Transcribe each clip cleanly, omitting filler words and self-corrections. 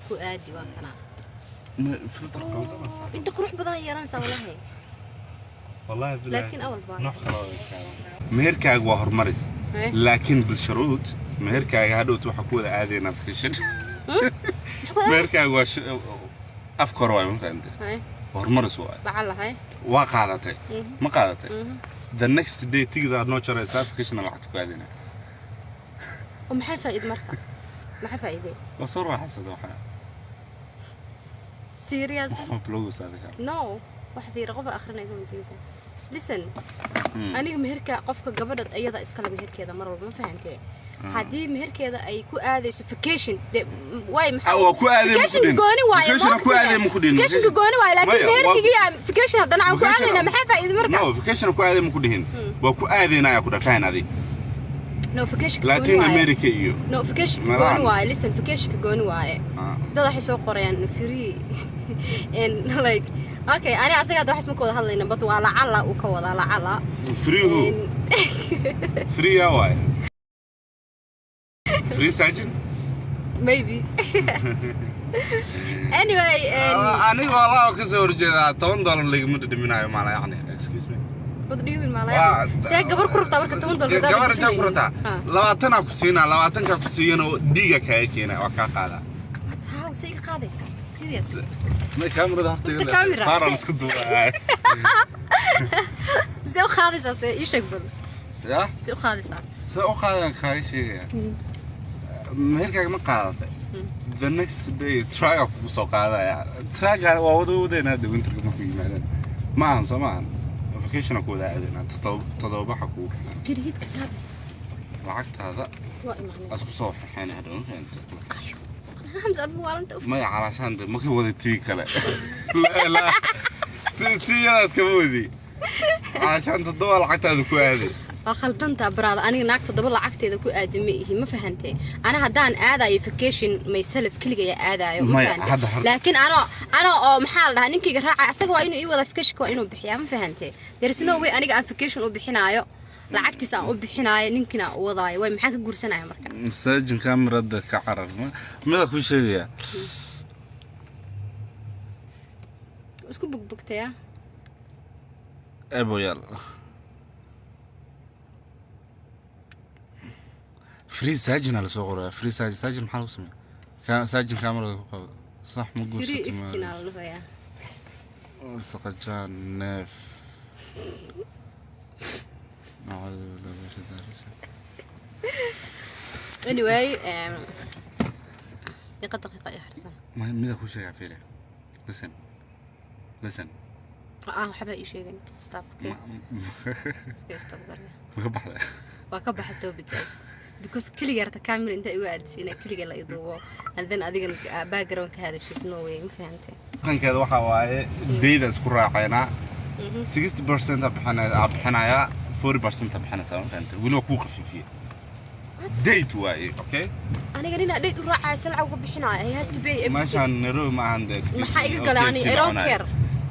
Ku aadi waa kanaa. Filter qaldan. Inta qurux badan yeelanaysaa walahi. Wallahi billahi. Laakiin awal baa nooc kale oo meherkaaga waa horumaris, laakiin bilsharuud meherkaaga hadhowt waxaa ku wada aadaynaa vacation. Meherkaaga waa afka hore waay, ma fahantay? Horumaris waay. Lacalahay. Waa qaadatay, ma qaadatay? The next day tigida noo jaraysaa, vacation lacagta ku aadaynaa. Oo maxay faa'iid marka? Maxay faa'iiday? Waa soo raaxaysata waxaa. Serious? Waxaa blogos adiga. No, wax fiir qof akhrinaya commentiisa. Listen, aniga meherka qofka gabadha iyada iskale meherkeeda mar walba, ma fahantee? Haddii meherkeeda ay ku aadayso vacation de way maxaa waa ku aaday ma ku vacationka dhihin. Gooni waaye. Vacation ku aaday ma ku dhihin. Vacationka gooni waaye, laakiin Maya, meherkigii vacation haddana aan ku aadayna, maxay faa'iido marka? No, vacation ku aaday ma ku dhihin, waa ku aadaynaya ku dhafahan adig. No, vacationka gooni Latin waaye. America iyo No, vacationka meelahan. gooni waaye. Listen, vacationka gooni waaye. Dad waxay soo qorayaan free and like, okay, ani asaga hadda waxaas ma ka wada hadlayna, but waa lacala uu ka wadaa lacala. Free who? Free yaa waaye? Free sajin? Maybe. Anyway, Aniga walaa ka soo horjeedaa, $10 lagama dhadhaminayo maala, yacni, excuse me. What do you mean maalaya? See gabar ku rabtaa marka $10 hadaad Gabar intaa ku bixinaynin? rabtaa, 20-aa ku siinaa, 20-kaa ku siiyana dhiiga kaaga keena, waa kaa qaadaa. What? How? See iga qaadaysaa? Serious? Ma kaamirada horta Horta camera. Faaran isku duubaa. See u qaadaysaa? See ii sheeg bal. Ya. See u qaadaysaa? See u qaadaan kaaga sheegaya. Meherkaaga ma qaadatay? The next day trucka kugu soo qaadaya, trucka waa wada wadeynaa hadda winterka markuu yimaadaan. Ma ahan soo maahan vacation ku wada aadaynaa, 7 waxa kugu keenaa. Firihidka taabe. Lacagtaada Waa imaanay. Asku soo xaxeen hadhow, ma fahantay? Ayo. Hamza, aad maalanta uf. Maya, calaashaan de ma ka wada tii kale. La tiyadaad kama wadi, calaashaan 7 lacagtaada ku aaday. Waa khaldantaa baraada. Aniga naag 7 lacagteeda ku aadi ma ihi, ma fahantay? Ana haddaan aadayo vacation myself, keligaya aadayo, ma Maya, fahantay? Hadda Laakiin ano oo maxaa la dhahaa, ninkayga raacay asaga waa inuu ii wada vacationka, waa inuu bixiyaa, ma fahantay? There is no way aniga aan vacation u bixinaayo, lacagtiisa aan u bixinaayo, ninkina aan u wadaayo. Way maxaan ka guursanaya marka? Masaajin kamerada ka carar mida ku sheegaya. Isku bugbugtaya. Eboyaal, free saajin aa lasoo qoraya, free saajin. Saajin maxaa lagu sameeya? Saajin kamerada ku qabo, sax ma free guursatay? Iftiin aa la dhahayaa. Saqajaan neef. Nacuudu billahi min shaytaani rajiim. Anyway, daqiiqa daqiiqa i xirsan. Mida ku sheegaa, fiiri, listen, listen. Ah, waxba ii sheegin, stop. Okay, iska stop garaya. Ma ka baxday? Waa ka baxa topicaas because keliga harta camera inta igu aadisiina, keliga la iduubo and then adigana background ka hadashid, no way, ma fahantay? Dhaqankeeda waxaa waaye dayda isku raaceynaa, 60% aa bixinayaa, 40% aa bixinaysaa, ma fahantay? Weli waa kuu khafiifiye, date waaye, okay? Aniga ninaa date u raacaya se lacag uga bixinaya? He has to pay everything. Meeshaan Nairobi ma ahan de, excuse Maxaa me, iga gala oo ani? KFC I don't la cunayo. care.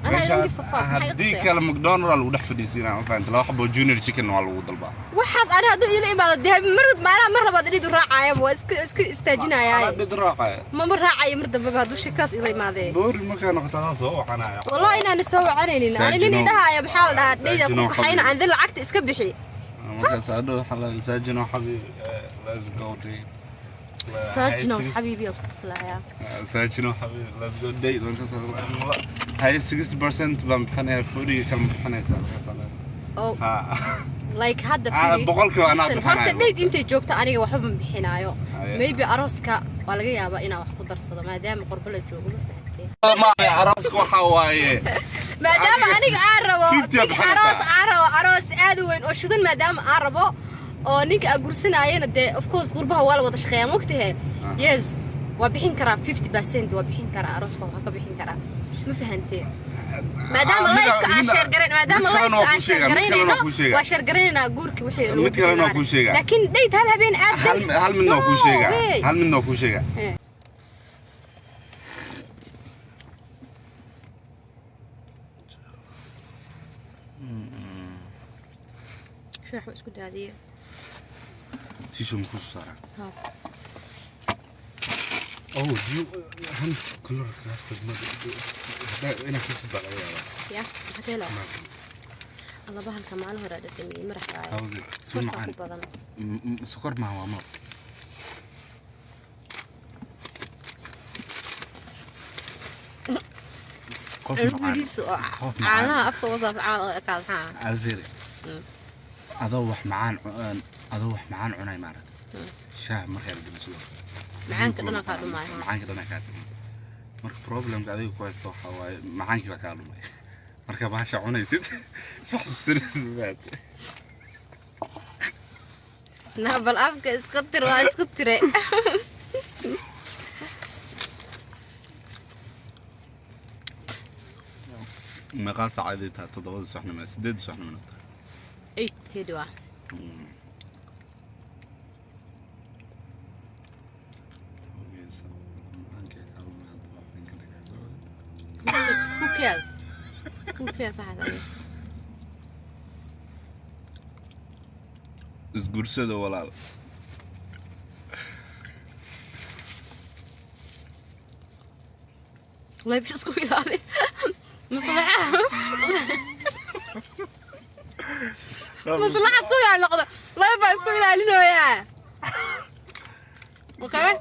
Ana I don't give a fuck. Maxaa iga Haddii quseeya? kale McDonald aa lagu dhex fadhiisiinaa, ma fahantay? Laba xabo junior chicken waa lagu dalbaa. Waxaas ani hadduu iila imaado dee mar maanaha mar labaad date u raacaya waa iska istaajinayaa. Date raacaya. Ma raacayo mar dambeba hadduu sheekaas ila imaadee. Boori markaa noqoto adaa soo wacanaya. Wallahi inaana soo wacanaynin ani nin Saajinow. idhahaya maxaa la dhahaa date-da ku Saajinow kaxayna xabiibi. Aan dan lacagta iska bixi. Markaas hadhow waxaa la saajino xabiibi, let's go date. Saajinow xabiibi aa ku quslayaa. Saajino xabiibi, let's go date. Markaas hay 60% baan bixinaya, 40 kale ma bixinaysaa? Markaas Oh, ha. like hadda Ah, fiiri. 100% anaa Listen, horta bixinayo. date intay joogto aniga waxba ma bixinaayo. Haye. Maybe arooska waa laga yaabaa inaan wax ku darsado maadaama qurbo la joogo, ma fahantay? Arooska waxaa waaye Maadaama aniga aan rabo 50 aa big bixinaysaa. aroos aan rabo, aroos aad u weyn oo shidan maadaama aan rabo oo ninka aan gursanaayana dee of course qurbaha waa la wada shaqeeyaa, mogtahe? Yes, waa bixin karaa, 50% waa bixin karaa, arooska waa ka bixin karaa, ma fahantee? Maadaama Ah, lifeka aan share garayn, maadaama mid kalena lifeka waa aan kuu share sheegaa, mid kalena garaynayno, waa kuu sheegaa. Waa share garaynaynaa guurki wixii lagu Mid kalena waa bixin kuu sheegaa. laakiin date hal habeen aad Hal midna waa kuu No sheegaa. way. Hal midna waa kuu sheegaa. Eh. Shaax waa isku daadiyey. Tissue ma kuu soo saaraa? Ha. Oh, do you han color inaa kiisid baa laga yaabaa. Ya, maxaa ka helaa? Alla, bahalka maalin hore dhadhamiyey, marax waaye. How is it? Si Sokorta macaan. ku badan. Sokor maaha, waa malab. Qof macaan. Cunugiisu oo Qof macaan. Caanaha afka wasaas camal oo ekaad maxaa? Alfiri. Adoo wax macaan cunay maaragtay. Shaah markaa la geliso. Macaanka dhanaa kaa dhumaayo. Macaanka dhanaa kaa dhumay. Marka problemka adiga ku haysto waxaa waaye macaankii baa kaa dhumay. Marka bahasha cunaysid isma xasuusinaysid baad. Na bal afka iska tir, waa isku tire. Meeqaa saacaday tahay? 7da subaxnimo, 8da subaxnimo tahay. 8:30 waa. Ogeysa, macaankii kaa dhumay hadda waa ninka lagaa. Who cares? Who cares waxaas adiga? Isguursada, walaal. Wallahi bis isku ilaali. Maslaxa. Maslaxa tuyaa noqdo. Wallahi baa isku ilaalinooyaa. Okay?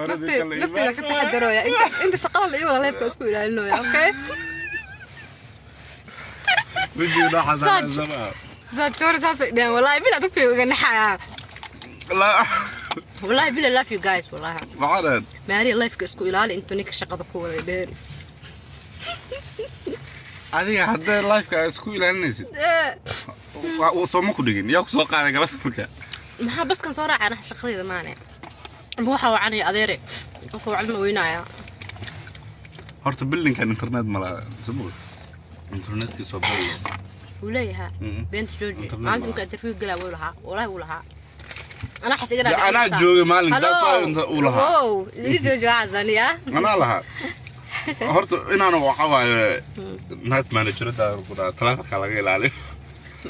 Nafteyda ka taxadarooya. Inta shaqada la ii wada live-ka isku ilaalinooya, okay? Wejiga noocaas Saaj. sama. Saaj ka hor saasay dhaheen, wallahi bila dadkay uga naxayaa. La. Wallahi bila love you guys, wallahi. Maxaa dhahan? Maari live-ka isku ilaali intuu ninka shaqada ku waday dheheen. Adiga hadday live-ka isku ilaalinaysid, sooma ku dhigin yaa ku soo qaaday galabta marka? Maxaa baskan soo raacay anax shaqadayda maane. Amba waxaa wacanaya adeere. Qofka wacan ma weynaya. Horta buildingkan internet ma laha, soo internetkii soo bariyo. Wuu leeyahaa. Beenta jooji. Internet maalinta ma markaa interview galaa wuu lahaa, wallahi wuu lahaa, anaa xas iga. Ya, anaa joogay maalinka, taas waa inta uu lahaa. Wow, iga jooji waxaas aniga. Anaa lahaa. Horta inaan waxa waaye night managerada ku dhaha taleefanka laga ilaaliyo.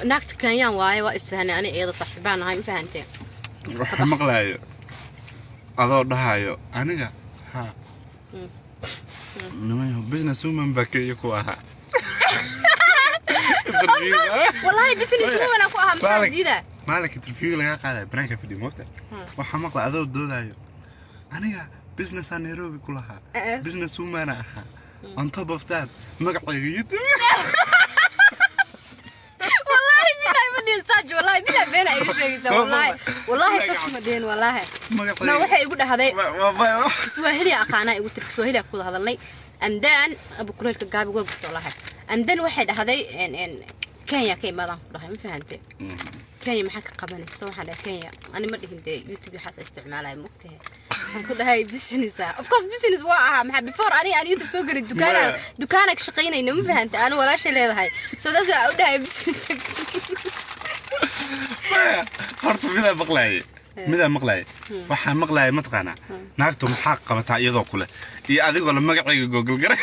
Naagta Kenyaan waaye, waa isfahanay, ani iyada saaxiibaan ahay, ma fahantee? Waxa maqlaayo adoo dhahayo aniga ha nimanyo business woman baa Kenya ku ahaa. Wallahi business woman aan ku ahaa, maxaa diidaa? Maalinka interview laga qaadayo banaanka fadhiyo moogta, waxaa maqlay adoo doodayo aniga business aan Nairobi ku lahaa, business woman ahaa, on top of that magacayga YouTube. Wallahi billahi ma dhihin saaj, wallahi billahi been ay ii sheegaysaa, wallahi wallahi sas ma dhihin, wallahi no. Waxay igu dhahday Kiswahili aqaanaa igu tiri, Kiswahili ku wada hadalnay, and then abu kuleelka gaabi waa gurto wallahi, and then waxay dhahday en Kenya ka imaadaan ku dhahay, ma fahantay? Kenya maxaa ka qabanaysa? So waxaan dhahay Kenya ani ma dhihin dee, YouTube waxaas isticmaalaya mogtahay, waxaan ku dhahay business ah, of course business waa ahaa, maxaa before ani aan YouTube soo gelin dukaanaan dukaanaa ka shaqaynayna, ma fahantay? Ani walaashay leedahay, so that's why aan u dhahay business. Horta midaa maqlaayay waxaa maqlaayay mataqaanaa naagtu maxaa qabataa iyadoo kule iyo adigoo la magacayga Google garay.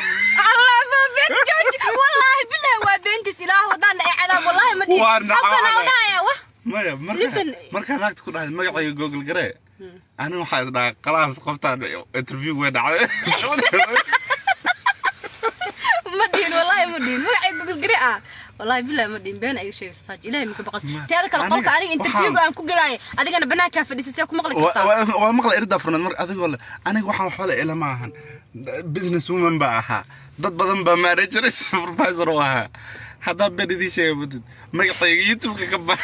Allah, ma beenta jooji, wallahi billahi waa beentis, ilaah wadaan ay cadaab, wallahi ma dhihin. Waa habkan aan u nacay. dhahaya wah. Maya marka Listen. Markaa naagta ku dhahday magacayga Google garee, ani waxaa is dhahay qalaas qoftaan interview way dhacday. Ma dhihin, wallahi ma dhihin magacay Google gare ah, wallahi billahi ma dhihin, been ay sheegaysa saaj, ilaahay maka baqas. Teeda kale qolka aniga interviewga aan ku galaay adigana banaankaa fadhiisay, see ku maqli kartaa? Waa maqlay irdaa furnayd marka adigoo le aniga waxaan waxba le ila ma ahan, business woman baa ahaa, dad badan baa manager supervisor u ahaa, haddaa been idiin sheega mudid magacayga YouTube-ka ka bax.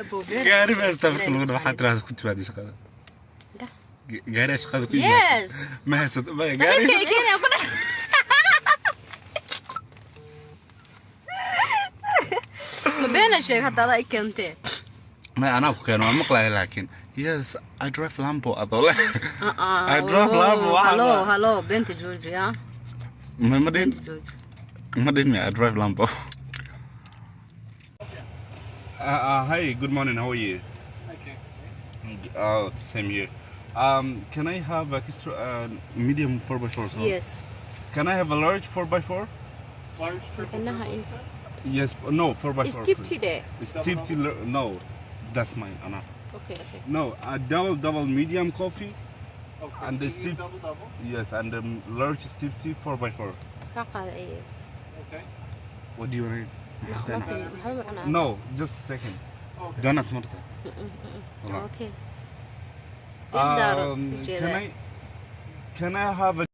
Abuu, been. Gaari baa haystaa marka lagu dhaho waxaa tiraahda ku timaada shaqada. Gaariyaa shaqada ku yimaada. Yes. Ma haysat maya gaari. Saaxiibkay keenaya ku dheh. Ma beena sheeg hadda, adaa i keentee. Maya, anaa ku keeno waa maqlaya, laakiin yes, I drive Lambo adoo leh. I drive Lambo, waxaa Hello, hello, beenta jooji ah. Ma dhihin. Beenta jooji. Ma dhihin maya I drive Lambo. Hi, good morning. How are you? Okay. Oh, same here. Can I have a extra medium 4x4? Sorry? Yes. Can I have a large 4x4? Large triple Inaha double, in you said? Yes, no, 4x4. Is please. tip today. It's tip. No, that's mine, Anna. Okay. No, a double double medium coffee. Okay. And the medium steep- double double. Yes, and the large steep tea 4x4. Kaa qaada ay. Okay. What do you need? Nothing. Waxba ma cunaa. No, just a second. Okay. Donuts marta. Okay. Nin Daarood ujeedaa. Can I have a